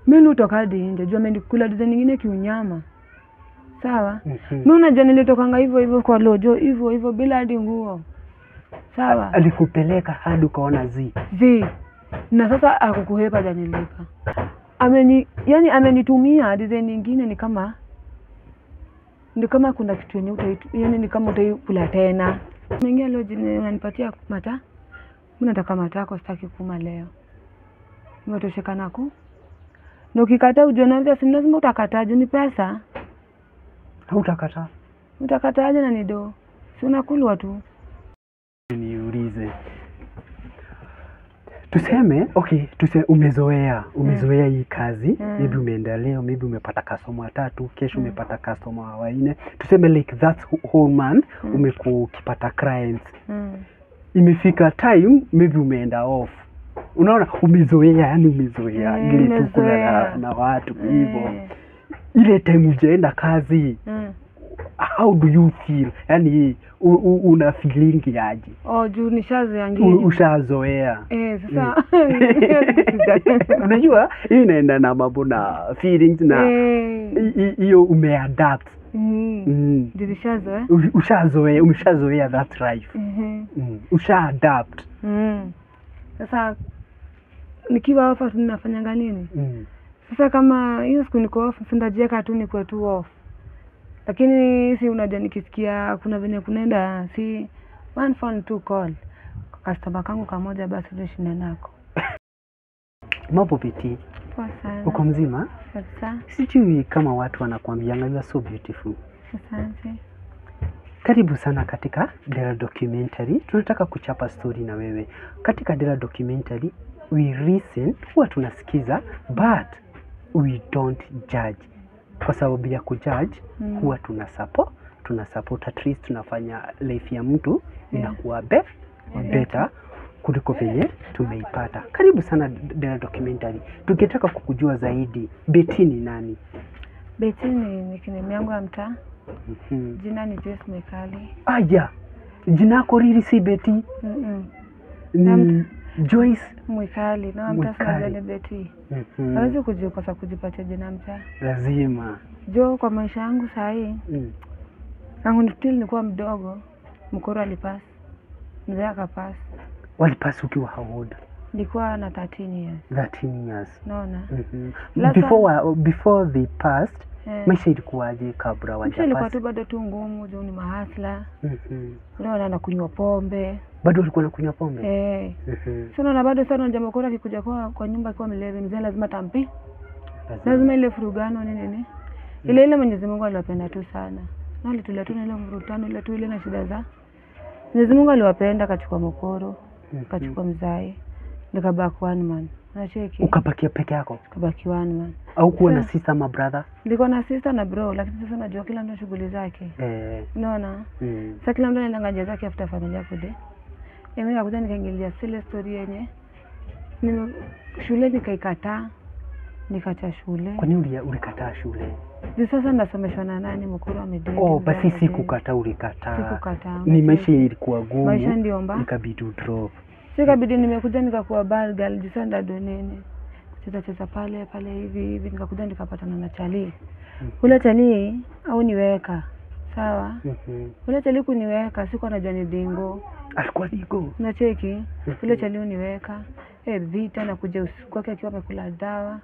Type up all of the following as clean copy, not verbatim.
Mimi nitoka hadi nje juu amenikula design nyingine kiunyama. Sawa? Mimi unajua nilitokanga hivyo hivyo kwa lojo hivyo hivyo bila hadi nguo. Sawa? Alikupeleka hadi ukaona zi. Zi. Na sasa akukuhepa janilipa. Ameni yani amenitumia design nyingine ni kama kuna kitu yenye yani ni kama utaikula tena. Mengia leo unanipatia mata. Mimi nataka matako, sitaki kuma leo. Nimetosheka nako. Na ukikataa ujue na si lazima utakataa juu ni pesa. Hautakataa. Utakataaje na ni do? Si unakulwa tu. Niulize. Tuseme, okay, tuseme umezoea hii kazi, maybe umeenda leo, maybe umepata customer watatu, kesho umepata customer wanne. Tuseme like that whole month umekuwa ukipata clients. Imefika time maybe umeenda off. Unaona umezoea, yani umezoea ile tu kula na watu hivyo. Ile time hujaenda kazi, how do you feel? Yani una feeling aje? Oh, juu nishazoea ngine. Ushazoea. Eh, sasa Unajua hii inaenda na mambo na feelings na hiyo umeadapt. Juu nishazoea. Ushazoea, umeshazoea that life. Ushaadapt. Sasa nikiwa off ninafanyanga nini? Sasa kama hiyo siku niko off, sindajieka tu nikuwe tu off. Lakini si unajua nikisikia kuna venye kunaenda, si one phone two call. Customer kangu kamoja basi tushinde nako. Mambo Betty, Poa sana. Uko mzima? Kabisa. Sijui kama watu wanakuambianga you are so beautiful. Asante. Karibu sana katika Dera Documentary. Tunataka kuchapa story na wewe. Katika Dera Documentary we listen, huwa tunasikiza but we don't judge. Kwa sababu ya kujudge huwa tuna support, at least tunafanya life ya mtu inakuwa better kuliko venye tumeipata. Karibu sana Dera Documentary. Tukitaka kukujua zaidi, Betty ni nani? Betty ni nickname yangu ya mtaa. Jina ni Joyce Mwikali. Aya, jina yako really si Betty, ni Joyce Mwikali. Na mtaa Mwikali. sana ni Betty. Hawezi kujikosa kujipatia jina mtaa. Lazima. Jo, kwa maisha yangu saa hii tangu ni still nilikuwa mdogo, mkoro alipass, mzee akapass. Walipass ukiwa how old? Nilikuwa na 13 years. 13 years. Naona Lasa, before they passed, maisha ilikuwaje kabla Maisha ilikuwa wajapass? tu bado tu ngumu, juu ni mahustler. Unaona nakunywa pombe. Bado walikuwa nakunywa pombe? Eh. Sasa unaona bado sana unajua mkoro akikuja kwa nyumba akiwa mlevi, mzee lazima tampi. Lazima. Lazima ile furugano nini nini. Ile ile Mwenyezi Mungu aliwapenda tu sana. Na alitulia tu na ile mvurutano ile tu ile na shida za. Mwenyezi Mungu aliwapenda, akachukua mokoro, akachukua mzai. Nikabaki one man. Unacheki? Ukabakia peke yako? Kabaki one man. Au kuwa na Sasa- sister ama brother? Nilikuwa na sister na bro, lakini sasa najua kila mtu shughuli zake. Unaona? Sasa kila mtu anaenda njia zake after familia kude. Mimi nikakuja nikaingilia zile story yenye shule nikaikataa, nikacha shule. Kwa nini ulikataa shule? Juu sasa nasomeshwa na nani? Mkuru amededi. Oh, Mzee basi amededi. sikukataa, ulikataa. Sikukataa. Ni maisha ilikuwa gumu. Maisha ndio mbaya. Ikabidi udrop. Sasa ikabidi nimekuja nikakuwa bad girl juu sasa ndado nini. Kucheza cheza pale pale hivi hivi, nikakuja nikapatana na chali. Ule chali au niweka. Sawa? Ule chali kuniweka, sikuwa najua ni dingo. Alikuwa digo. Unacheki? Ule chali uniweka. Eh, vita na kuja usiku wake akiwa amekula dawa.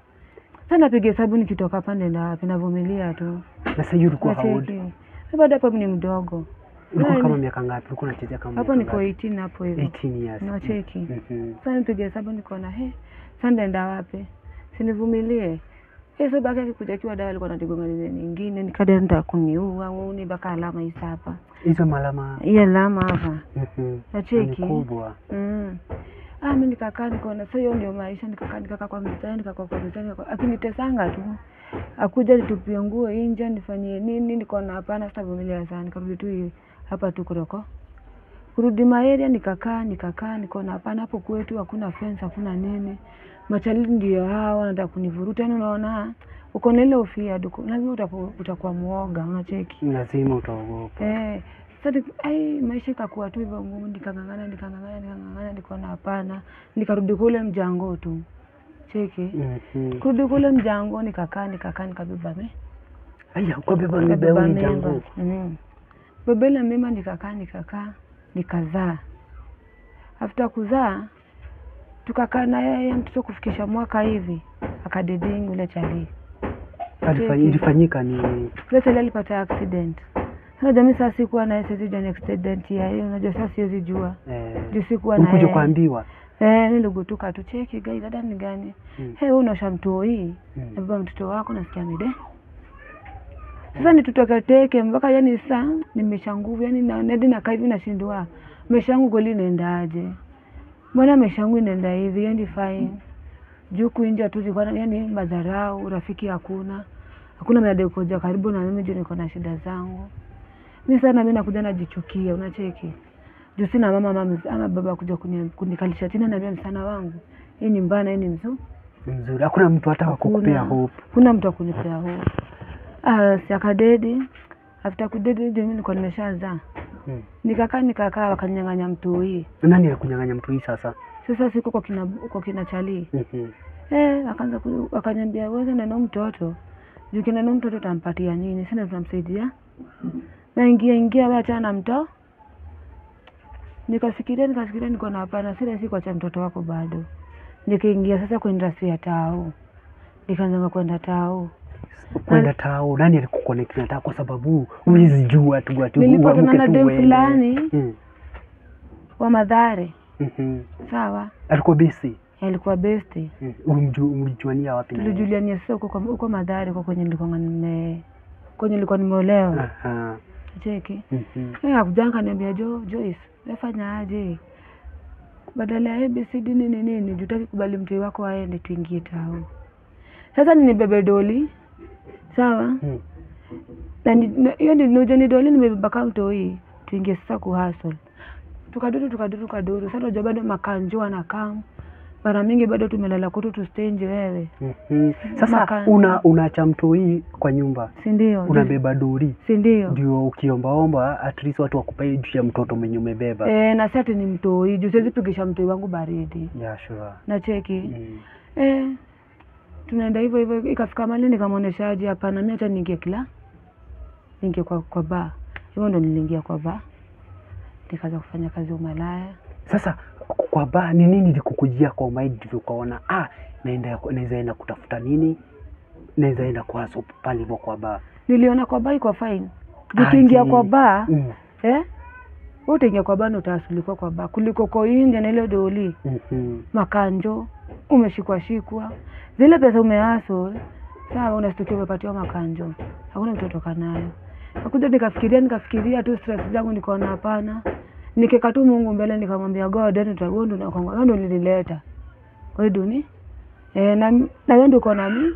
Sasa napiga hesabu nikitoka hapa nenda wapi, navumilia tu. Na sasa hiyo ulikuwa how old? Unacheki? Mimi bado hapo ni mdogo. Ulikuwa kama miaka ngapi? Ulikuwa unachezea kama Hapo miaka niko ngapi? 18 hapo hivyo. 18 years. Unacheki? Mhm. Sasa nipige hesabu niko na he, sasa ndaenda wapi? Sinivumilie. Sasa baki akikuja akiwa dawa alikuwa ananigonga ile nyingine, nikada nita kuniua, wewe baka alama hii hapa. Hizo malama. Hii alama hapa. Nacheki. Ni kubwa. Ah, mimi nikakaa nikaona sasa hiyo ndio maisha, nikakaa nikakaa kwa mizani, nikakaa kwa mizani, nikakaa akinitesanga tu. Akuja nitupie nguo nje nifanyie nini, nikaona hapana, sitavumilia sana, nikarudi tu hapa tu Koroko. Kurudi maeria nikakaa nikakaa, nikaona hapana, hapo kwetu hakuna fence, hakuna nini. Machali ndio hawa wanataka kunivuruta, yani unaona uko na ile ufia duko, lazima utakuwa muoga, unacheki. Lazima utaogopa. Eh, sasa ai maisha ikakuwa tu hivyo ngumu, nikang'ang'ana nikang'ang'ana nikang'ang'ana, nikaona hapana, nikarudi kule mjango tu. Cheki. Kurudi kule mjango nikakaa nikabeba mimi. Aya, ukabeba mimba mjango. Beba ile mimba nikakaa nikazaa. After kuzaa tukakaa na yeye mtoto kufikisha mwaka hivi akadeding ule chali. Ilifanyika ni ule chali alipata accident. Sasa jamii sasa sikuwa na yeye sisi accident ya yeye, unajua sasa siwezi jua. Juu sikuwa na yeye. Ulikuja kuambiwa. Niligutuka tu cheki gai dada ni gani? Hey, wewe unaosha mtoi. Nabeba mtoto wako nasikia mide. Sasa nitutoke teke mpaka yani saa nimesha nguvu yani na nakaa hivi nashindwa. Maisha yangu kweli inaendaje? Mbona maisha yangu inaenda hivi? Yani fine. Juu kuinja tu zilikuwa yani madharau, rafiki hakuna. Hakuna mwanadamu kuja karibu na mimi juu niko na shida zangu. Mimi sana mimi nakuja najichukia, unacheki. Juu sina mama ama baba kuja kunikalisha tena na mimi msana wangu. Hii ni mbana, hii ni mzuri. Mzuri. Hakuna mtu hata wa kukupea hope. Hakuna mtu wa kunipea hope. Si akadedi. After kudedi ndio mimi nilikuwa nimeshazaa. Nikakaa wakanyang'anya mtoi. Nani alikunyang'anya mtoi sasa? Sasa siko kwa kina chali. Akaanza wakaniambia wewe na mtoto. Juu kina na mtoto utampatia nini? Sasa tunamsaidia. Na ingia wewe achana na mtoto. Nikafikiria niko na hapana, sina siku acha mtoto wako bado. Nikaingia sasa kwa industry ya tao. Nikaanza kwenda tao. Kwenda tao, nani alikuconnect na tao? Kwa sababu huwezi jua tu ati nilipatana na dem fulani wa Mathare. Sawa. Alikuwa besi. Alikuwa besti. Mlijuania wapi? Tulijuliania sasa huko Mathare kwa kwenye nilikuwa nimeolewa. Cheki. Akakuja akaniambia Joyce, wefanya aje? Badala ya ABCD nini nini, jutaki kubali mtoi wako aende tuingie tao. Sasa ninibebe doli. Sawa? Na hiyo ndio ni doli nimebeba kama mtoi, tuingie sasa ku hustle. Tukaduru. Sasa unajua bado makanjo anakaa. Mara mingi bado tumelala kutu tu stay wewe. Sasa unaacha mtoi kwa nyumba. Si ndio? Unabeba doli. Si ndio? Ndio ukiombaomba at least watu wakupe juu ya mtoto mwenye umebeba. Na sasa ni mtoi, juu siwezi pigisha mtoi wangu baridi. Yeah, sure. Na cheki. Tunaenda hivyo hivyo ikafika mahali nikamwonyeshaje hapana mimi hata niingie kila. Niingie kwa bar. Hivyo ndo niliingia kwa bar. Nikaanza kufanya kazi umalaya. Sasa kwa bar ni nini ilikukujia kwa mind ndivyo ukaona naweza enda kutafuta nini? Naweza enda kwa soap pale hivyo kwa bar. Niliona kwa bar iko fine. Ukiingia kwa bar, wewe utaingia kwa bar na utasulikwa kwa bar kuliko kwa nje na ile doli. Makanjo umeshikwa shikwa. Zile pesa umehaso, sawa unastukia umepatiwa makanjo. Hakuna mtoto kanayo. Nakuja nikafikiria tu stress zangu nikaona hapana. Nikeka tu Mungu mbele nikamwambia God, wewe ndio wewe ndio ulinileta. Kwa hiyo duni na wewe ndio uko na mimi.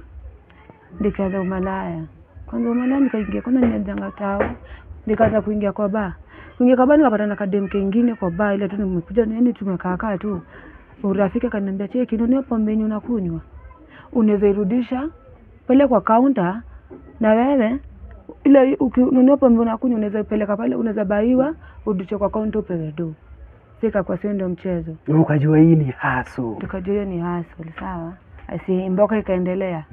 Nikaanza umalaya. Kwanza umalaya nikaingia kwanza nilianza tao. Nikaanza kuingia kwa bar. Kuingia kwa bar nikapata na kadem kingine kwa bar ile tu nimekuja nini tumekaa tu. Urafiki akaniambia cheki ndio pombe yenye unakunywa. Unaweza irudisha pale kwa counter na wewe ile ukinunua pombe unakunywa unaweza ipeleka pale, unaweza baiwa urudishe kwa counter upewe do. Sika kwa sio ndio mchezo. Ukajua hii ni hustle. Nikajua hiyo ni hustle, sawa. Asi mboka ikaendelea.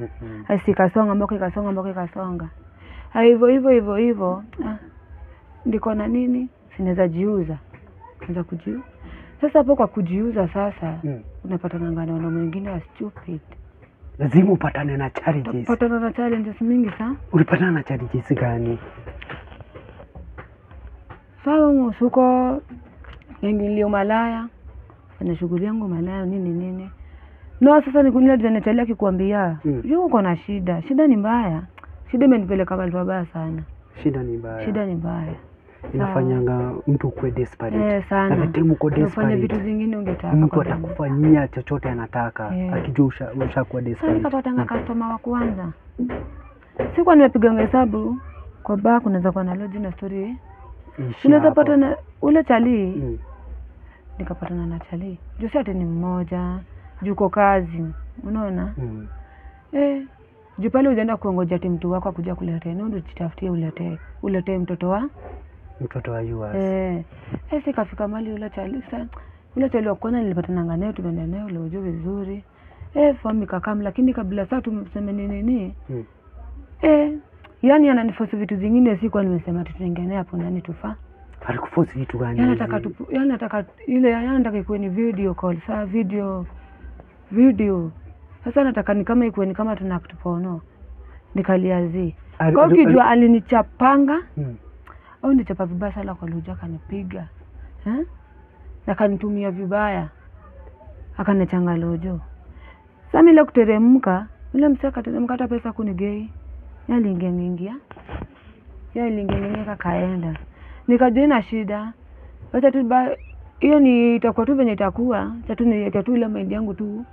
Asi kasonga mboka ikasonga. Hivyo hivyo hivyo. Ndiko na nini? Sinaweza jiuza. Naweza kujiuza. Sasa hapo kwa kujiuza sasa unapatana na wanaume wengine wa stupid. Lazima upatane na challenges. Upatana na challenges mingi sana. Ulipatana na challenges gani? Sawa msuko ningilio malaya. Fanya shughuli yangu malaya nini nini. No sasa nikunia design akikwambia, "Wewe uko na shida. Shida ni mbaya. Shida imenipeleka mahali pabaya sana." Shida ni mbaya. Shida ni mbaya. Inafanyanga mtu kuwe desperate. Sana. Na time uko desperate. Ufanye vitu zingine ungetaka. Mtu atakufanyia chochote anataka akijua ushakuwa desperate. Sasa nikapata customer wa kwanza. Sikuwa nimepiga hesabu kwa bar kunaweza kuwa na lodge na story. Unaweza pata na ule chali. Nikapatana na chali. Juu si ati ni mmoja, juu kazi. Unaona? Juu pale ujaenda kuongoja ati mtu wako akuja kuletea. Ndio ujitafutie uletee mtoto wa mtoto wa US. Sasa kafika mali ule chali. Sasa ule chali wa kwanza nilipatana naye tumeenda naye ule ujue vizuri. Form ikakam, lakini kabla saa tumseme nini yani ananiforce vitu zingine, sikuwa nimesema tutengenee hapo ndani tufaa. Alikuforce vitu gani? Yani nataka yani nataka ile, yani nataka ikuwe ni video call, saa video. Sasa nataka ni kama ikuwe ni kama tuna tupono. Nikaliazi. Kwa kijua alinichapanga. Au nichapa vibaya sana kwa Luja, akanipiga. Na kanitumia vibaya. Akanichanga lojo. Sasa mimi ile kuteremka, yule msee akateremka hata pesa kunigei. Yeye aliingia. Yeye aliingia kaenda. Nikajua ina shida. Wacha tu hiyo ni itakuwa tu venye itakuwa. Acha tu niweke tu ile mind yangu tu.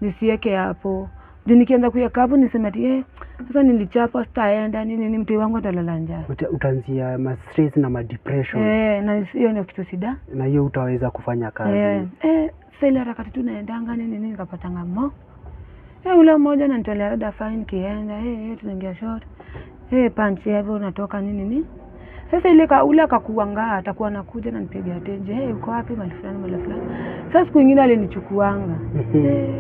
Nisiweke hapo. Ndio nikianza kuweka hapo niseme ati sasa nilichapa sitaenda nini nini, mtu wangu atalala njaa. Utaanzia ma stress na ma depression. Na hiyo ndio kitu sida. Na hiyo utaweza kufanya kazi. Sasa ile harakati tu naendanga nini nini nikapatanga mo. Ule mmoja ananitolea rada fine kienda, tunaingia short. Punch hivyo unatoka nini nini. Sasa ile ule akakuanga atakuwa anakuja na nipigia tenje, uko wapi mahali fulani mahali fulani. Sasa siku nyingine alinichukuanga.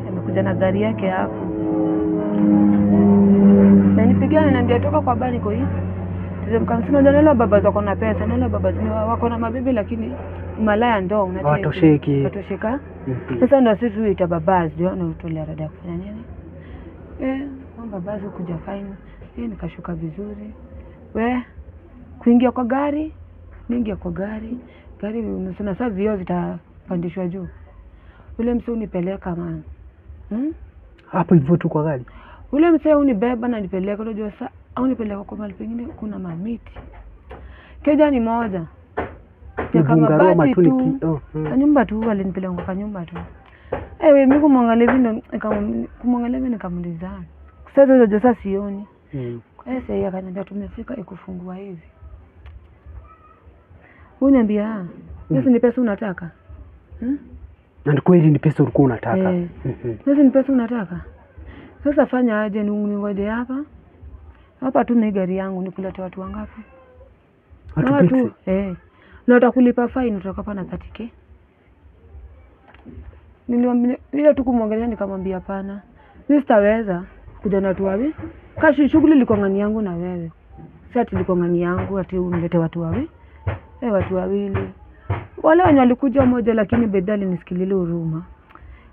Amekuja na gari yake hapo. Na nipigia ananiambia toka kwa bani kwa hii. Tulimkamsema ndio nalo baba zako na pesa, nalo baba zao wako na mabibi lakini malaya ndo unacheki. Watosheki. Watosheka. Sasa ndio sisi tuita babazi ndio anatolea rada kufanya nini? Babazi kuja fine. Nikashuka vizuri. We kuingia kwa gari, niingia kwa gari. Gari unasema sasa vioo vitapandishwa juu. Ule msee unipeleka man. Hapo hivyo tu kwa gari. Ule msee unibeba na nipeleka, unajua sasa au nipeleka kwa mahali pengine kuna mamiti. Keja ni moja. Kama bati tu. Kanyumba tu alinipeleka kwa nyumba tu. Mimi kumwangalia hivi kumwangalia hivi nikamuuliza. Sasa unajua sasa sioni. Sasa yeye akaniambia tumefika ikufungua hivi. Uniambia, sasa ni pesa unataka? Na ni kweli ni pesa ulikuwa unataka. Sasa ni pesa unataka? Sasa fanya aje ningoje hapa? Hapa tu na gari yangu nikulete watu wangapi? Watu. Na utakulipa fine utakapa na 30k. Niliambia ile tu kumwangalia nikamwambia hapana. Mimi sitaweza kuja na watu wapi? Kashi shughuli ilikuwa ngani yangu na wewe. Sasa ati ilikuwa ngani yangu ati unilete watu wapi? Watu wawili. Wale wenye walikuja mmoja lakini bedali nisikilile huruma.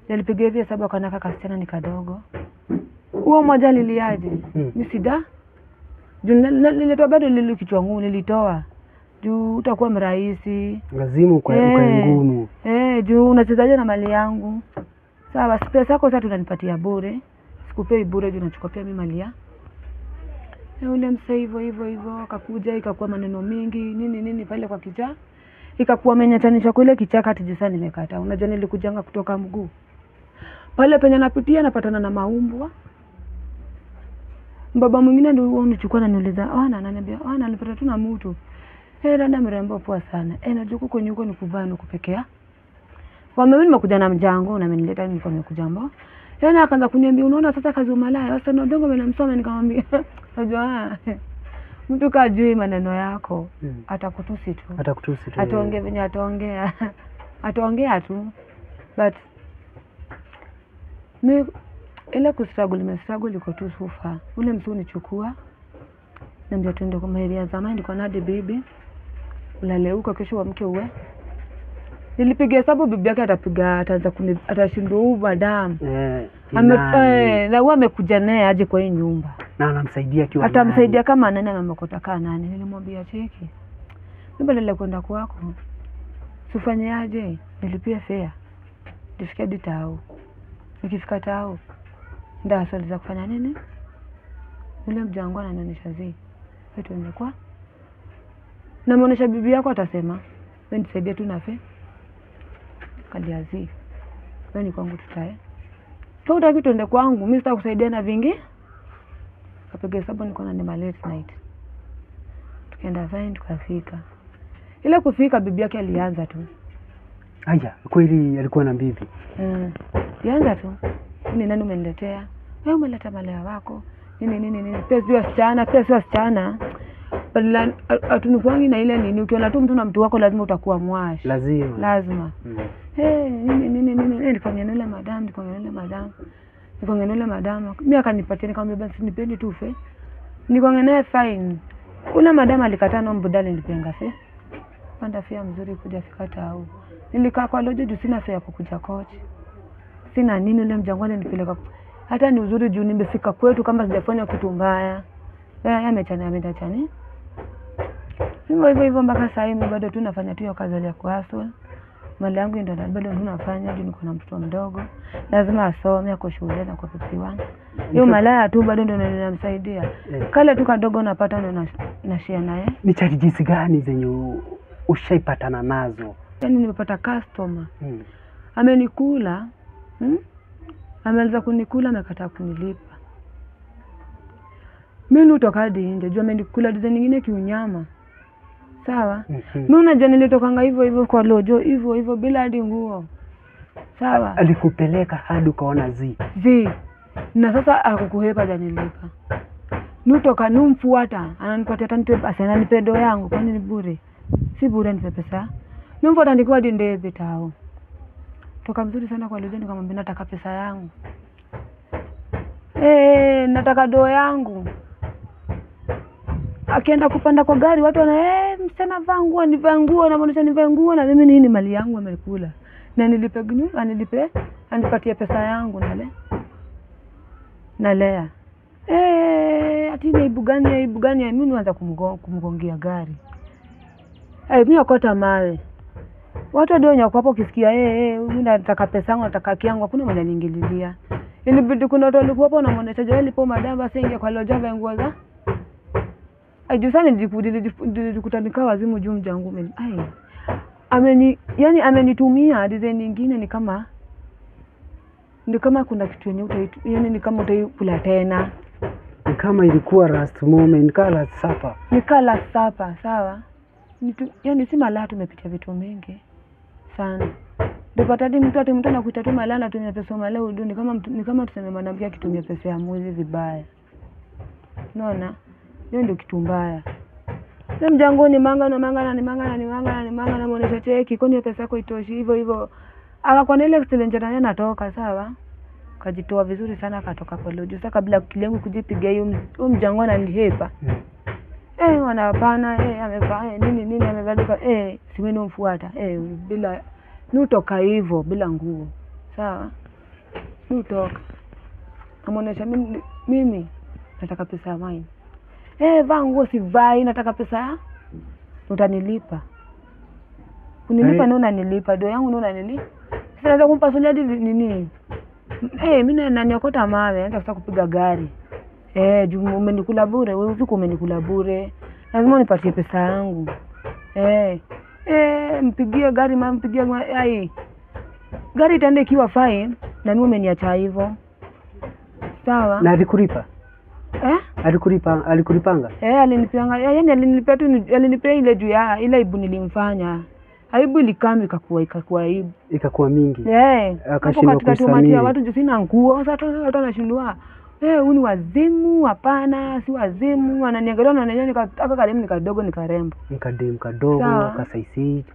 Nilipiga hivi hesabu kana kaka kasichana ni kadogo. Huo mmoja liliaje? Mimi sida. Juu nilitoa bado lile kichwa ngumu nilitoa. Juu utakuwa mrahisi. Lazima ukae ngumu. Juu unachezaje na mali yangu? Sawa, pesa yako sasa tunanipatia bure. Sikupei bure juu nachukua pia mimi mali ya. Ule msee hivyo hivyo hivyo akakuja ikakuwa maneno mingi nini nini pale kwa kichaa. Ikakuwa menyatanisha kule kichaka ati jisa nimekata. Unajua nilikujanga kutoka mguu. Pale penye napitia napatana na maumbwa. Baba mwingine ndio unichukua na niuliza, "Ana ananiambia, ana nilipata tu na mtu." Dada mrembo poa sana. Najua huko nyuko ni kuvaa na kupekea. Kwa mimi nimekuja na mjango na amenileta mimi kwa nimekuja mbao. Yeye akaanza kuniambia, "Unaona sasa kazi umalaya, sasa ndio dongo mimi nikamwambia, "Unajua mtu kajui maneno yako, atakutusi tu. Atakutusi tu. Ataongea venye ataongea. Ataongea tu." But mimi ile kustruggle nimestruggle iko tu sufa. Ule msuu unichukua. Niambia tuende kwa mahali ya zamani niko na bibi. Ulale huko kesho uamke uwe. Nilipiga hesabu bibi yake atapiga ataanza atashindwa huyu madam. Na huwa amekuja naye aje kwa hii nyumba. Na anamsaidia kiwa atamsaidia kama nani amemkota kaa nani. Nilimwambia cheki. Mimi badala kwenda kwako. Sifanye aje? Nilipia fare. Nifike hadi tao. Nikifika tao ndio swali za kufanya nini? Yule mjangu ananionyesha zi. Wewe tuende kwa. Na muonesha bibi yako atasema, "Wewe nisaidie tu na fare." Kaliazi. Wewe ni kwangu tutae. Kwa utaki tuende kwangu, mimi sitakusaidia na vingi. Kapiga hesabu niko na nima late night. Tukaenda fine tukafika. Ile kufika bibi yake alianza tu. Aya, kweli alikuwa na bibi. Alianza tu. Ni nani umeniletea? Wewe umeleta malaya wako. Nini nini nini. Pia sio wasichana, pia sio wasichana. Badala atunufangi na ile nini, ukiona tu mtu na mtu wako lazima utakuwa mwashi. Lazima. Lazima. Nini nini nini. Nikamwambia yule madam, nikamwambia yule madam. Nikaongea na madama. Mimi akanipatia, nikamwambia basi nipeni tu fe. Nikaongea naye fine. Kuna madama alikataa na mbudali nilipenga fe. Panda fia mzuri kuja fika tao. Nilikaa kwa lojo juu sina fare ya kukuja kochi. Sina nini, ule mjangwani nipeleka. Hata ni uzuri juu nimefika kwetu kama sijafanya kitu mbaya. Yeye amechana ameenda chani. Hivyo hivyo hivyo mpaka sasa hivi bado tu nafanya tu hiyo kazi ya kuhustle. Mali yangu ndio bado tu nafanya juu niko na mtoto mdogo. Lazima asome, ako shule na kwa PP1. Hiyo malaya tu bado ndio ninamsaidia. Kale tu kadogo napata ndio na share naye. Ni challenges gani zenye ushaipatana nazo? Yaani nimepata customer. Amenikula. Ameanza kunikula, amekataa kunilipa. Mimi nitoka hadi nje, juu amenikula design nyingine kiunyama. Sawa? Mimi unajua nilitokanga hivyo hivyo kwa lojo, hivyo hivyo bila hadi nguo. Sawa? Alikupeleka hadi ukaona zi. Zi. Na sasa akukuhepa janilipa. Nutoka numfuata, ananipatia tanipe ananipe do yangu, kwani ni bure? Si bure nipe pesa. Numfuata ndikuwa hadi ndezi tao. Toka mzuri sana kwa lojo, nikamwambia nataka pesa yangu. Nataka do yangu. Akienda kupanda kwa gari watu wana msichana vaa nguo, nivaa nguo, na mbona nivaa nguo, na mimi nini mali yangu amekula. Na nilipe gnyu, anilipe, anipatie pesa yangu nale. Nalea. Ati ni aibu gani, aibu gani, mimi nianza kumgongia gari. Mimi nakota mawe. Watu ndio wenye wako hapo ukisikia mimi nataka pesa yangu, nataka haki yangu, hakuna mwenye aliniingililia. Ilibidi kuna watu walikuwa hapo wanamuonesha Joel lipo madam basi ingia kwa loja vya nguo za. Juu sana nilijikuta nikawa wazimu juu mjangu mimi. Ameni yani amenitumia design nyingine ni kama kuna kitu yenye yani ni kama utaikula tena. Ni kama ilikuwa last moment, ni kama last supper. Ni kama last supper, sawa? Yani si malaya, tumepitia vitu mingi sana. Ndio pata hadi mtu ati mtu anakuita tu malaya anatumia pesa malaya udu, ni kama tuseme mwanamke akitumia pesa ya mwizi vibaya. Unaona? Hiyo ndio kitu mbaya. Na mjango ni manga na manga na ni manga na ni manga na ni manga na muonesha cheki, kwani pesa yako itoshi hivyo hivyo. Akakuwa na ile excellence na anatoka, sawa? Kajitoa vizuri sana akatoka kwa lojo. Sasa kabla akili yangu kujipiga hiyo mjango ananihepa. Wana hapana, amevaa nini nini amevaa, siweni umfuata. Bila nutoka hivyo bila nguo. Sawa? Nutoka. Amuonesha mimi nataka pesa ya mine. Vaa nguo sivai, nataka pesa. Utanilipa. Kunilipa ndio unanilipa, do yangu ndio unanilipa. Sasa naweza kumpasulia hadi nini? Mimi naniokota mawe, naanza kupiga gari. Juu umenikula bure, wewe usiku umenikula bure. Lazima unipatie pesa yangu. Mpigie gari, mama mpigie ai. Gari itaenda ikiwa fine na mimi umeniacha hivyo. Sawa? Na alikulipa? Alikulipa, alikulipanga? Alinipanga. Yaani alinilipia tu, alinipea ile juu ya ile aibu nilimfanya. Aibu ilikam ikakuwa aibu. Ikakuwa mingi. Akashindwa kuisamini. Watu juu sina nguo, sasa watu wanashindwa. Huyu ni wazimu, hapana, si wazimu. Wananiangalia wananiona nika karimu nikadogo nikarembo. Nikadem kadogo, kasaisi.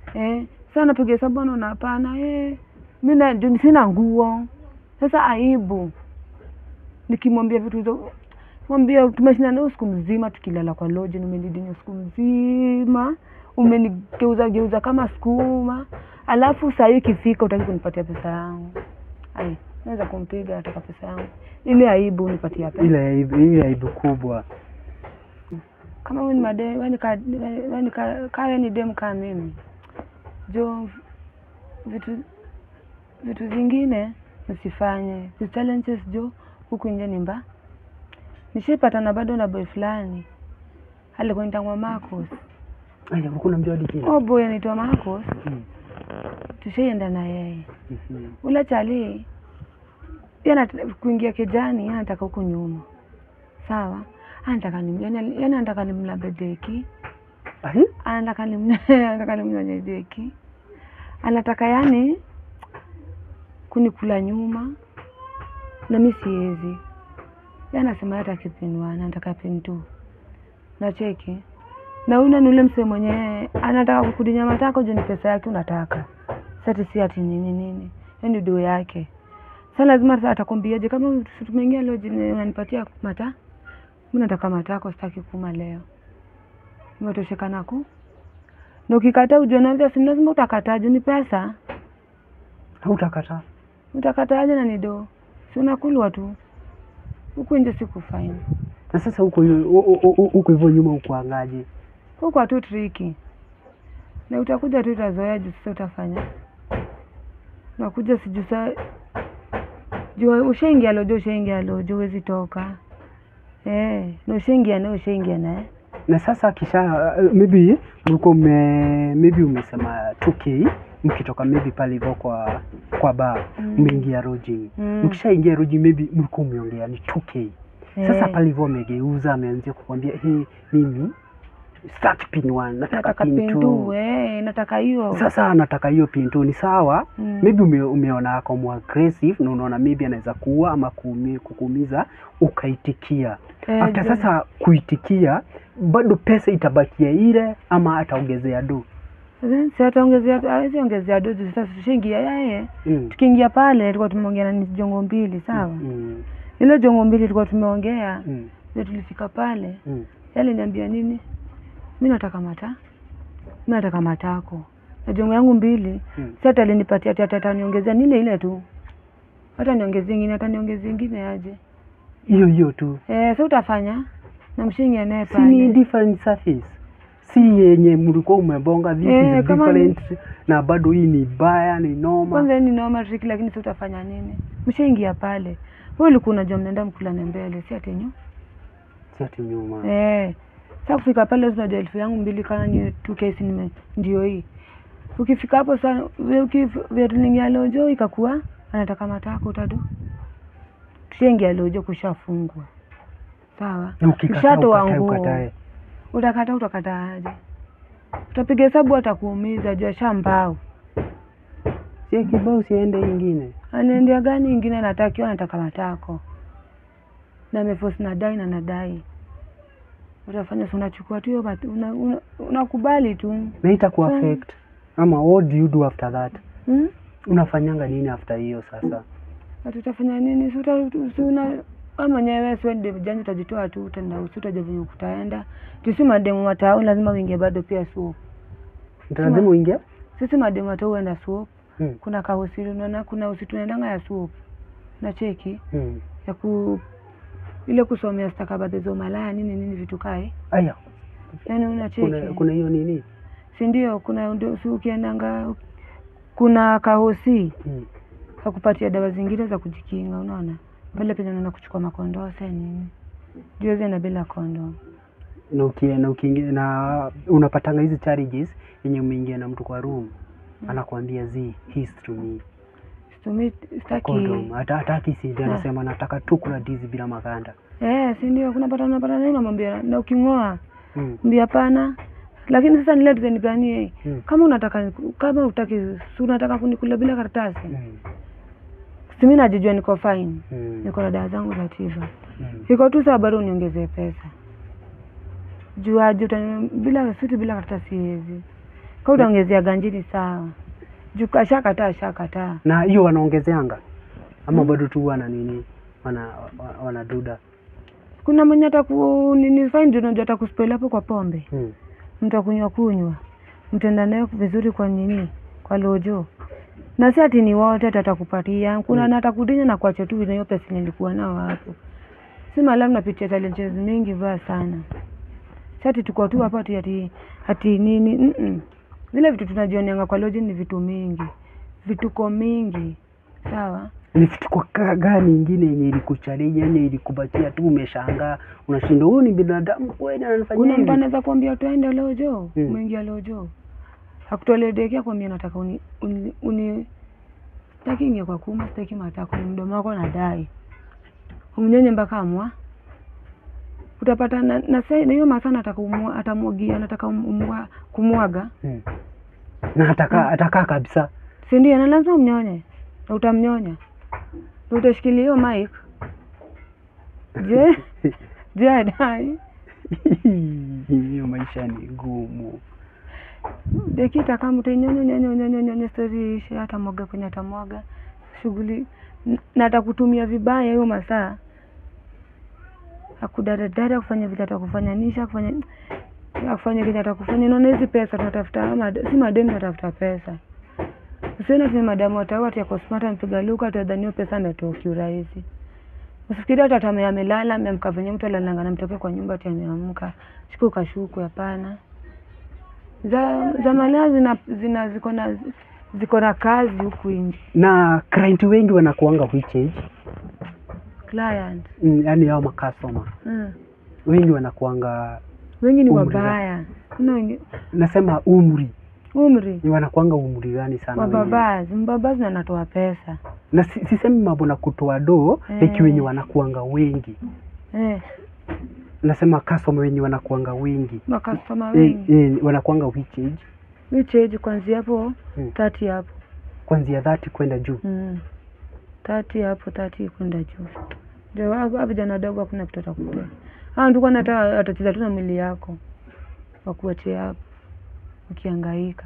Sasa napiga hesabu naona hapana, mimi ndio sina nguo. Sasa aibu. Nikimwambia vitu hizo, mwambia tumeshinda na usiku mzima tukilala kwa lodge, nimenidinya usiku mzima, umenigeuza geuza kama sukuma. Alafu saa hii ikifika utaki kunipatia pesa yangu. Ai, naweza kumpiga nataka pesa yangu. Ile aibu unipatia pesa. Ile aibu kubwa. Kama wewe ni madem, wewe ni dem kama mimi. Jo vitu zingine msifanye. The challenges jo huku nje ni mbaya. Nishipatana bado na boy fulani. Alikuwa anaitwa Marcos. Aya, kuna mjua hadi jina. Oh boy anaitwa Marcos. Tushaenda na yeye. Ula chali yana kuingia kijani, anataka huko nyuma. Sawa? Anataka ni yani anataka nimlambe deki. Anataka nimnyonye deki. Anataka yani kunikula nyuma. Na mimi siwezi. Yeye anasema hata kipinwa, anataka pin 2. Na cheki. Na una nule msee mwenyewe anataka kukudinya matako juu ni pesa yake unataka. Sasa si ati nini nini. Yaani ndio yake. Sasa lazima sasa atakwambiaje kama tumeingia lodge unanipatia mata? Mimi nataka matako, sitaki kuma leo. Nimetosheka nako. Na ukikataa ujue naambia si lazima utakataa juu ni pesa. Hautakataa. Utakataaje na ni do? Si unakulwa tu. Huku nje sikufanya. Na sasa huko huko hivyo nyuma ukuangaje? Huko tu triki. Na utakuja tu utazoea juu sasa utafanya. Nakuja sijusa juu ushaingia lojo, ushaingia lojo huwezi toka. Na ushaingia na ushaingia na. Na sasa kisha maybe mlikuwa maybe umesema 2K mkitoka maybe pale hivyo kwa bar mmeingia lodging. Mkishaingia lodging maybe mlikuwa mmeongea ni 2K. Sasa pale hivyo amegeuza ameanza kukwambia hey, mimi sitaki pin 1 nataka pin 2. Nataka hiyo. Sasa nataka hiyo pin 2 ni sawa. Maybe umeona ako more aggressive na unaona maybe anaweza kuua ama kukuumiza ukaitikia. After sasa kuitikia bado pesa itabakia ile ama ataongezea do? Si ataongezea, hawezi ongezea do sasa tushaingia yeye. Tukiingia pale tulikuwa tumeongea na jongo mbili, sawa? Ile jongo mbili tulikuwa tumeongea. Ndio tulifika pale. Yeye aliniambia nini? Mimi nataka mata. Mimi nataka matako. Na jongo yangu mbili, si hata alinipatia hata ataniongezea nile ile tu. Hata niongezee nyingine, hata niongezee nyingine aje. Hiyo hiyo tu. Sasa utafanya na mshingi naye pale. Si ni different surface. Si yenye mlikuwa umebonga this is different na bado hii ni baya, ni noma. Kwanza ni noma trick, lakini sasa utafanya nini? Mshaingia pale. Wewe ulikuwa unajua mnaenda mkulane mbele, si ati nyuma. Si ati nyuma. Sasa kufika pale unajua 2,000 kana ni 2K nime ndio hii. Ukifika hapo sasa ukivya lojo ikakuwa anataka matako utadu. Tushaingia lojo kushafungwa. Sawa. Ukikataa ukatae. Utakata utakataaje? Utapiga hesabu atakuumiza juu shambao. Si kibao siende nyingine. Anaendea gani nyingine? Anatakiwa anataka matako. Na ameforce na dai na nadai. Utafanya si unachukua tu hiyo unakubali tu. Na itakuwa affect ama what do you do after that? Unafanyanga nini after hiyo sasa? Tutafanya nini? Si una kama mwenyewe si ndio janja utajitoa tu utaenda usitaje venye utaenda. Sisi mademu wa town lazima uingie bado pia soap. Lazima uingie? Sisi mademu wa town huenda soap. Kuna kahosili unaona kuna usitu tunaendanga ya soap. Na cheki. Ya ku ile kusomea stakabadhi za malaya nini nini vitu kae. Aya. Yaani unacheki. Kuna hiyo nini? Si ndio kuna ndio ukiendanga kuna kahosi. Hakupatia dawa zingine za kujikinga unaona. Pale penye unaona kuchukua makondoo sasa nini. Juzi na bila kondoo. Na ukiingia na unapatanga hizi charges yenye umeingia na mtu kwa room. Anakuambia zi history me. Situmi sitaki. Kondom hataki si anasema nataka tu kula ndizi bila maganda. Si ndio kunapata unapata nini unamwambia na ukingoa. Mbia hapana. Lakini sasa nile design gani? Kama unataka kama hutaki si unataka kunikula bila karatasi. Si mimi najijua niko fine. Niko na dawa zangu za tiba. Iko tu sawa bado uniongezee pesa. Juu aje bila suti bila karatasi hizi. Kwa utaongezea ganjini sawa. Juu ashakataa ashakataa. Na hiyo wanaongezeanga ama bado tu wana nini? Wana duda. Kuna mwenye ataku nini fine ndio unajua atakuspell hapo kwa pombe. Mtu akunywa. Mtenda naye vizuri kwa nini? Kwa lojo. Na si ati ni wote atakupatia. Kuna na atakudinya na kuacha tu na hiyo pesa nilikuwa nao hapo. Si malamu napitia challenges mingi vibaya sana. Si ati tuko tu hapa ati nini? Zile vitu tunajioneanga kwa lojo ni vitu mingi. Vituko mingi. Sawa? Ni vituko gani nyingine yenye ilikuchallenge, yani ilikubakia tu umeshangaa, unashindwa huyu ni binadamu kweli ananifanyia Kuna hivi? mtu anaweza kuambia tuende lojo, mwingia lojo. Hakutolea dekea kwambia nataka uni sitaki ingia kwa kuma, sitaki matako, mdomo wako nadai. Umnyenye mpaka amwa. Utapata na hiyo masaa nataka atamwagia, nataka kumwaga. Na atakaa kabisa. Si ndio? Na lazima umnyonye. Na utamnyonya. Na utashikilia hiyo mic. Je, adai. Hiyo maisha ni gumu. Dakika kama utainyonya nyonya nyonya nyonya story ishe, atamwaga kwenye atamwaga. Shughuli Na atakutumia vibaya hiyo masaa. Akudaradara kufanya vile atakufanyanisha, kufanya kile atakufanya. Unaona hizi pesa tunatafuta, si mademu tunatafuta pesa. Usione ati madamu ataua ati ako smart ampiga luka atadhani hiyo pesa ametoa kiurahisi. Usifikirie hata amelala ameamka venye mtu alalanga na mtoke kwa nyumba ati ameamka. Siku kashuku, hapana. Za malaya zina ziko na kazi huku nje. Na client wengi wanakuanga which age? Client. Yaani hao makastoma. Wengi wanakuanga wengi ni wabaya. Kuna wengi. Nasema umri. Umri. Ni wanakuanga umri gani sana? Wababazi, mbabazi na anatoa pesa. Na sisemi mambo na kutoa do, like wenye wanakuanga wengi. Nasema customer wenye wanakuanga wengi. Makastoma wengi. Wanakuanga which age? Which age kuanzia hapo 30 hapo. Kuanzia 30 kwenda juu. 30 hapo, 30 kwenda juu. Ndio hapo vijana wadogo hakuna kitu atakupea. Ah, ndio kwa hata atacheza tu na mwili yako. Wakuachie hapo ukihangaika.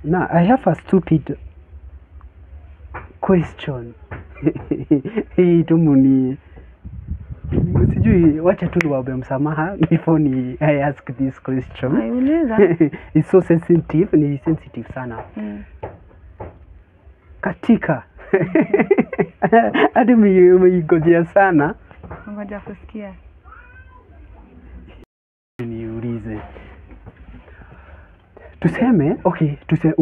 Now, I have a stupid question. Hii tu sijui, wacha tu niwaombe msamaha before ni I ask this question. Aiuliza. It's so sensitive, ni sensitive sana. Katika hadi umeigojea sana. Ngoja kusikia. Niulize. Tuseme, okay, tuseme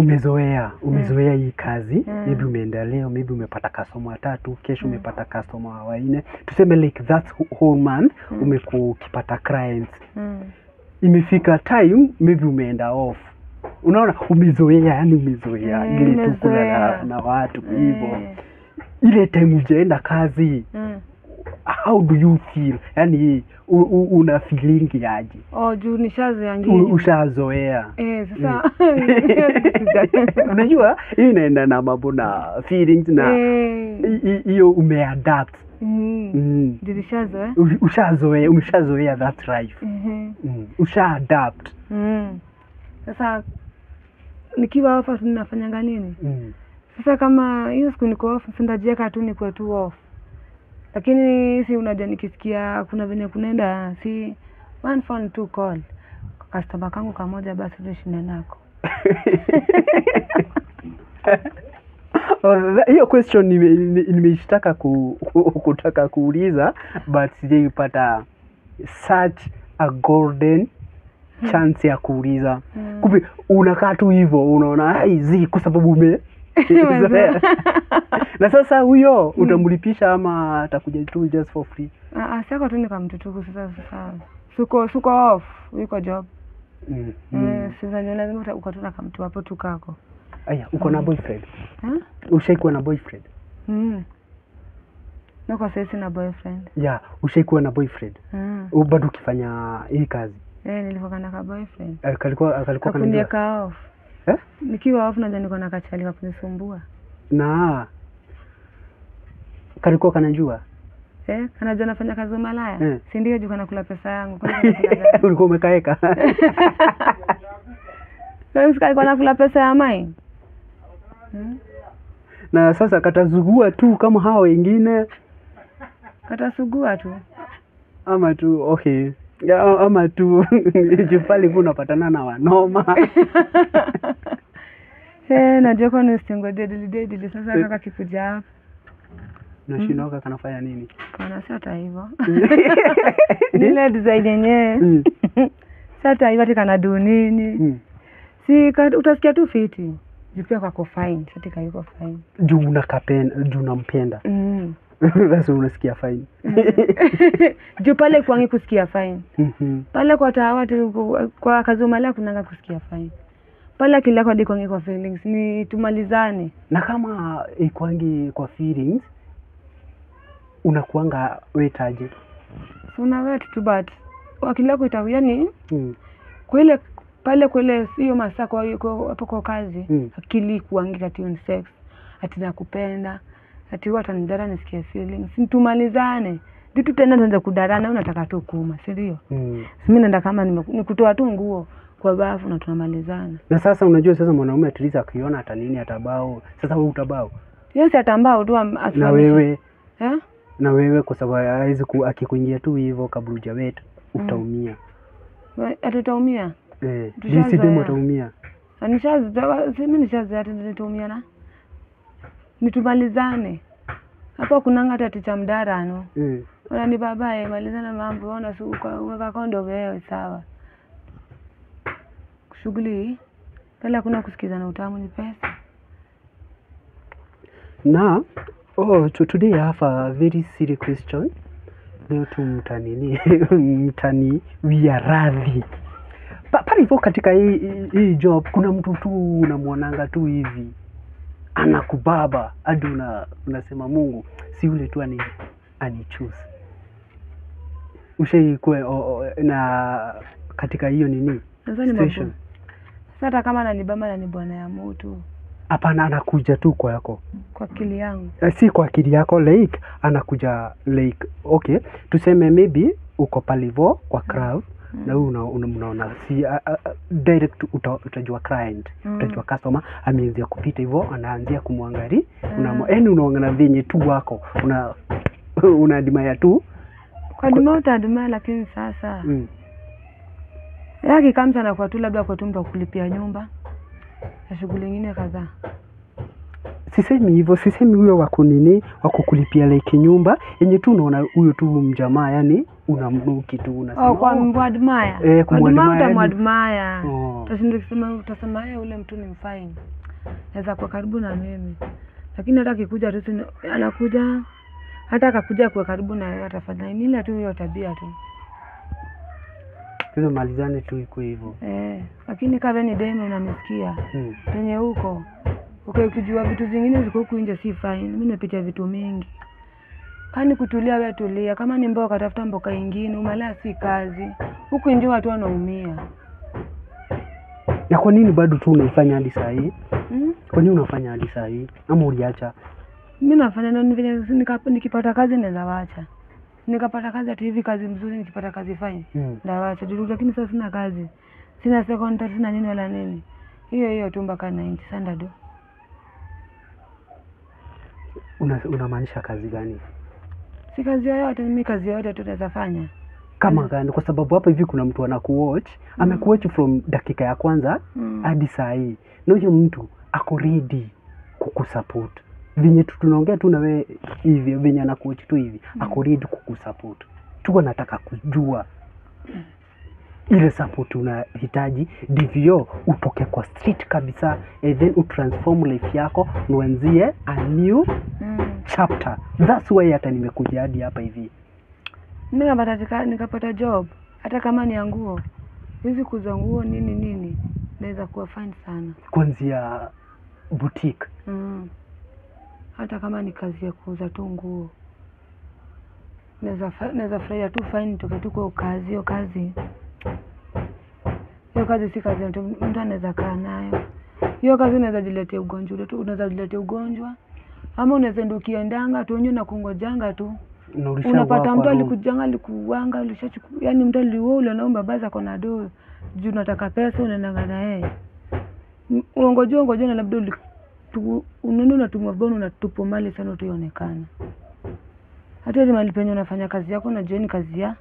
umezoea hii kazi, maybe umeenda leo, maybe umepata customer 3, kesho umepata customer 4. Tuseme like that whole month umekuwa ukipata clients. Imefika time maybe umeenda off. Unaona umezoea, yani umezoea ile tu kulala na watu hivyo. Ile time ujaenda kazi. How do you feel? Yani una feeling aje? Oh, juu nishazoea ngine. Ushazoea. Sasa unajua hii inaenda na mambo na feelings na hiyo umeadapt. Juu nishazoea. Ushazoea, umeshazoea that life. Ushaadapt. Sasa nikiwa off ninafanyanga nini? Sasa kama hiyo siku niko off, sindajieka tu nikuwe tu off. Lakini si unajua nikisikia kuna venye kunaenda, si one phone two call. Customer kangu kamoja basi tushinde nako. Hiyo question nimeishtaka kutaka kuuliza, but sijaipata such a golden chance ya kuuliza. Kumbe unakaa tu hivyo unaona hizi kwa sababu ume na sasa huyo utamlipisha ama atakuja tu just for free? Sasa tu nikamtutuku sasa. Suko off, yuko job. Sasa ndio lazima ukatuna kama mtu hapo tukako. Aya, uko na boyfriend? Ushaikuwa na boyfriend? Na kwa sasa sina boyfriend. Yeah, ushaikuwa na boyfriend? Bado ukifanya hii kazi? Nilikuwa na boyfriend. Kalikuwa kananipa off. Nikiwa off najua niko na kachali kakunisumbua. Na kalikuwa kanajua? Kanajua nafanya kazi malaya. Si ndio juu kanakula pesa yangu. Ulikuwa umekaeka. Sasa kalikuwa nakula pesa ya mai. Na sasa katazugua tu kama hao wengine. Katasugua tu. Ama tu okay. Ama tu jupali unapatana na wanoma. Najua kwa ni single deadly sasa kaka kikuja hapa. Unashindwa kanafanya nini? Kana sasa hivyo. Nile design yenyewe. Sasa hivyo ati kana do nini? Si utasikia tu fiti. Juu kako fine, sasa yuko fine. Juu unakapenda, juu unampenda. Sasa unasikia fine. Juu pale kwangi kusikia fine. Pale kwa tawa kwa kazi malaya kunanga kusikia fine. Pale kila kwa dikwangi kwa feelings ni tumalizane. Na kama ikwangi kwa feelings unakuanga wetaje? So una wet tu but akili yako itakuwa yani kwa ile pale kwa ile hiyo masaa kwa hapo kwa kazi akili kuangi ati on sex ati nakupenda ati huwa atanidara nisikie feelings tumalizane. Vitu tena tuanze kudarana, unataka tu kuuma, si ndio? Mimi naenda kama nikutoa tu nguo kwa bafu na tunamalizana. Na sasa unajua sasa mwanaume atiliza akiona hata nini atabao. Sasa wewe utabao. Yes, atambao tu Na wewe eh? Na wewe kwa sababu hawezi akikuingia tu hivyo kabla hujawait utaumia. Atutaumia. Eh, jinsi demo utaumia. Nishazoea, mimi nishazoea tena nitaumia na. Nitumalizane. Hapa kunanga hata ticha mdara no. Ona ni babae malizana mambo, ona suka weka kondo wewe sawa. Shughuli pale hakuna kusikizana, utamu ni pesa. Na oh, today I have a very serious question. Leo tu mtanini mtani wia radhi. Pale hivyo katika hii job kuna mtu tu unamuonanga tu hivi anakubaba hadi unasema Mungu si yule tu ani choose. Ushaikuwa na katika hiyo nini situation? Sasa hata kama ananibamba na ni bwana ya mtu. Hapana, anakuja tu kwa yako. Kwa akili yangu. Si kwa akili yako, like anakuja like okay, tuseme maybe uko palivo kwa crowd na wewe unaona si direct utajua client, utajua customer ameanzia kupita hivyo, anaanzia kumwangalia, yaani unaona venye tu wako una admire tu. Kwa admire utaadmire, lakini sasa yake kama anakuwa tu labda kwa tu mtu kulipia nyumba na shughuli nyingine kadhaa. Sisemi hivyo, sisemi huyo wako nini wako kulipia like nyumba yenye tu unaona huyo tu mjamaa, yani unamnuki tu unasema. Oh, kwa muadmire. Eh, kumuadmire. Utamuadmire. Utashinda kusema, utasema yeye ule mtu ni mfine. Naweza kuwa karibu na mimi. Lakini hata akikuja tu anakuja, hata akakuja kuwa karibu na yeye atafanya nini? Ile tu hiyo tabia tu. Hizo malizane tu iko hivyo. Eh, lakini kama ni demo unanisikia. Penye huko ukijua vitu zingine ziko huku nje si fine. Mimi nimepitia vitu mingi. Kani kutulia wewe tulia, kama ni mboka tafuta mboka nyingine, umalaya si kazi. Huku nje watu wanaumia. Na kwa nini bado tu unaifanya hadi saa hii? Kwa nini unafanya hadi saa hii? Ama uliacha? Mimi nafanya na nikipata kazi naweza waacha. Nikapata kazi hata hivi kazi mzuri, nikipata kazi fine. Ndawaacha. Lakini sasa sina kazi. Sina second, sina nini wala nini. Hiyo hiyo tu mpaka 90 sanda do. Unamaanisha kazi gani? Si kazi yoyote, mimi kazi yoyote tu naweza fanya. Kama gani? Kwa sababu hapa hivi kuna mtu anakuwatch, amekuwatch from dakika ya kwanza hadi saa hii. Na huyo mtu ako ready kukusupport. Venye tunaongea tu na wewe hivi, venye anakuwatch tu hivi, ako ready kukusupport. Tu anataka kujua ile support unahitaji ndivyo utoke kwa street kabisa, and then utransform life yako uanzie a new chapter. That's why hata nimekuja hadi hapa hivi. Mimi nikapata job hata kama ni ya nguo, hizi kuuza nguo nini nini, naweza kuwa fine sana. Kuanzia boutique. Hata kama ni kazi ya kuuza tu nguo, naweza furahia tu fine, nitoke tu kwa kazi. Hiyo kazi, hiyo kazi si kazi mtu anaweza kaa nayo. Hiyo kazi unaweza jiletea ugonjwa tu, unaweza jiletea ugonjwa ama unaweza enda ukiendanga tu wenyewe na kungojanga tu. Unapata mtu alikujanga, alikuuanga, alishachukua, yani mtu aliuo ule naomba baba ako na do. Juu unataka pesa unaendanga na yeye. Unangojea ngojea na labda unaenda unatumwa bono unatupwa mali sana utaonekana. Hata ile mali penye unafanya kazi yako na jioni kazi ya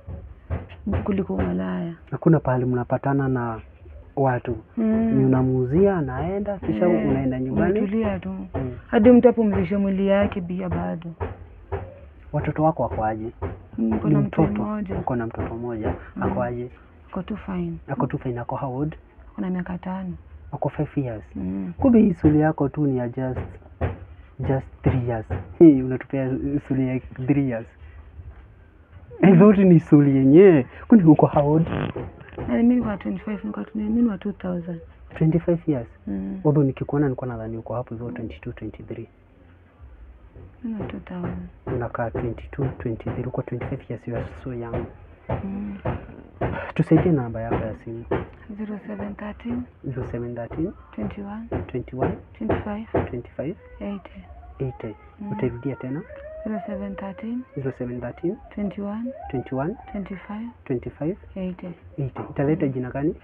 kuliko malaya. Hakuna pahali mnapatana na watu. Ni unamuuzia anaenda kisha unaenda nyumbani. Unatulia tu. Hadi mtu apumzishe mwili yake bia bado. Watoto wako wako aje? Niko na mtoto mmoja. Uko na mtoto mmoja. Ako aje? Ako tu fine. Ako tu fine. Ako how old? Ako na miaka 5. Ako 5 years. Kumbe hii suli yako tu ni ya just 3 years. Hii unatupea suli ya 3 years. I thought ni suli yenyewe. Kwani uko how old? Na mimi niko 25, niko mimi ni wa 2000. 25 years. Although nikikuona nilikuwa nadhani uko hapo hivyo 22, 23. Mimi ni 2000. Unakaa 22, 23, uko 25 years, you are so young. Tusaidie namba yako ya simu. 0713 0713 21 21 25 25 80. 80. Utairudia tena? 0713 0713 21 21 25 25 80. 80. Italeta jina gani?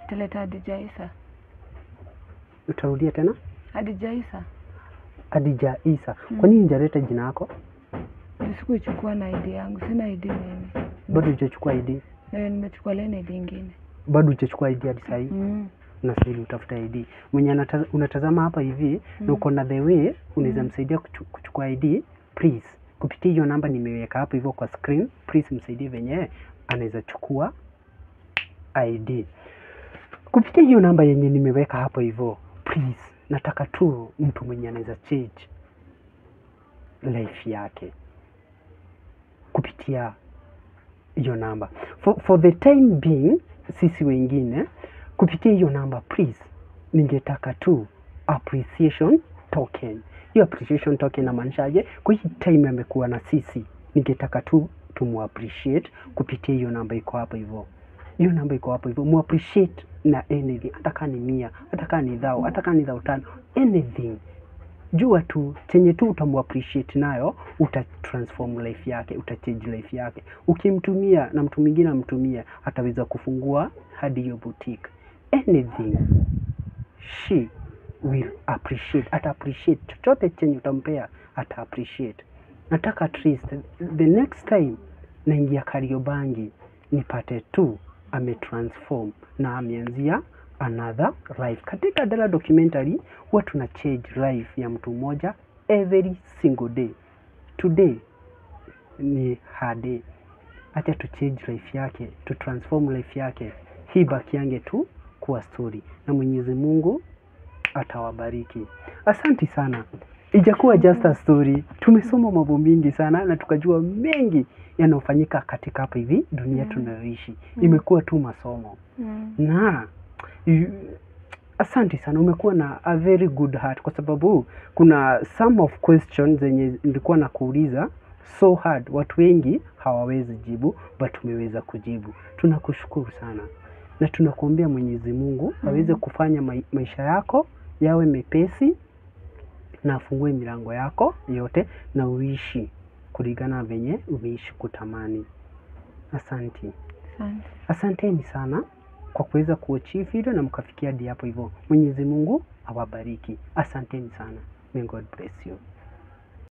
Italeta Hadija Isa. Utarudia tena? Hadija Isa. Adija Isa. Kwa nini hujaleta jina yako? Sikuichukua na ID yangu, sina ID mimi. Bado hujachukua ID? Eh, nimechukua leo ID ingine. Bado hujachukua ID hadi sahii? Mm. Unastahili utafuta ID. Mwenye unatazama hapa hivi na uko na the way unaweza msaidia kuchukua ID, please. Kupitia hiyo namba nimeweka hapo hivyo kwa screen, please msaidie venye anaweza chukua ID. Kupitia hiyo namba yenye nimeweka hapo hivyo, please, nataka tu mtu mwenye anaweza change life yake kupitia hiyo namba. For the time being, sisi wengine kupitia hiyo namba please, ningetaka tu appreciation token. Hiyo appreciation token inamaanishaje? Kwa hii time amekuwa na sisi, ningetaka tu tumu appreciate kupitia hiyo namba iko hapo hivyo. Hiyo namba iko hapo hivyo, mu appreciate na anything, hata kama ni 100, hata kama ni 1000, hata kama ni 5,000, anything. Jua tu chenye tu utamu appreciate nayo, uta transform life yake, uta change life yake. Ukimtumia na mtu mwingine amtumie, ataweza kufungua hadi hiyo boutique. Anything she will appreciate, ata appreciate chochote chenye utampea, ata appreciate. Nataka at least the next time naingia Kariobangi nipate tu ametransform na ameanzia another life. Katika Dala Documentary huwa tuna change life ya mtu mmoja every single day. Today ni her day. Acha tu change life yake, tu transform life yake. Hii baki yange tu kuwa story, na Mwenyezi Mungu atawabariki. Asanti sana. Ijakuwa just a story. Tumesoma mambo mingi sana na tukajua mengi yanayofanyika katika hapa hivi dunia tunayoishi. Imekuwa tu masomo. Na asante sana, umekuwa na a very good heart, kwa sababu kuna some of questions zenye nilikuwa nakuuliza so hard, watu wengi hawawezi jibu, but umeweza kujibu. Tunakushukuru sana na tunakuombea Mwenyezi Mungu aweze kufanya maisha yako yawe mepesi na afungue milango yako yote na uishi kulingana venye umeishi kutamani. Asante. Asante. Asanteni sana kwa kuweza kuachieve hilo na mkafikia hadi hapo hivyo. Mwenyezi Mungu awabariki. Asanteni sana. May God bless you.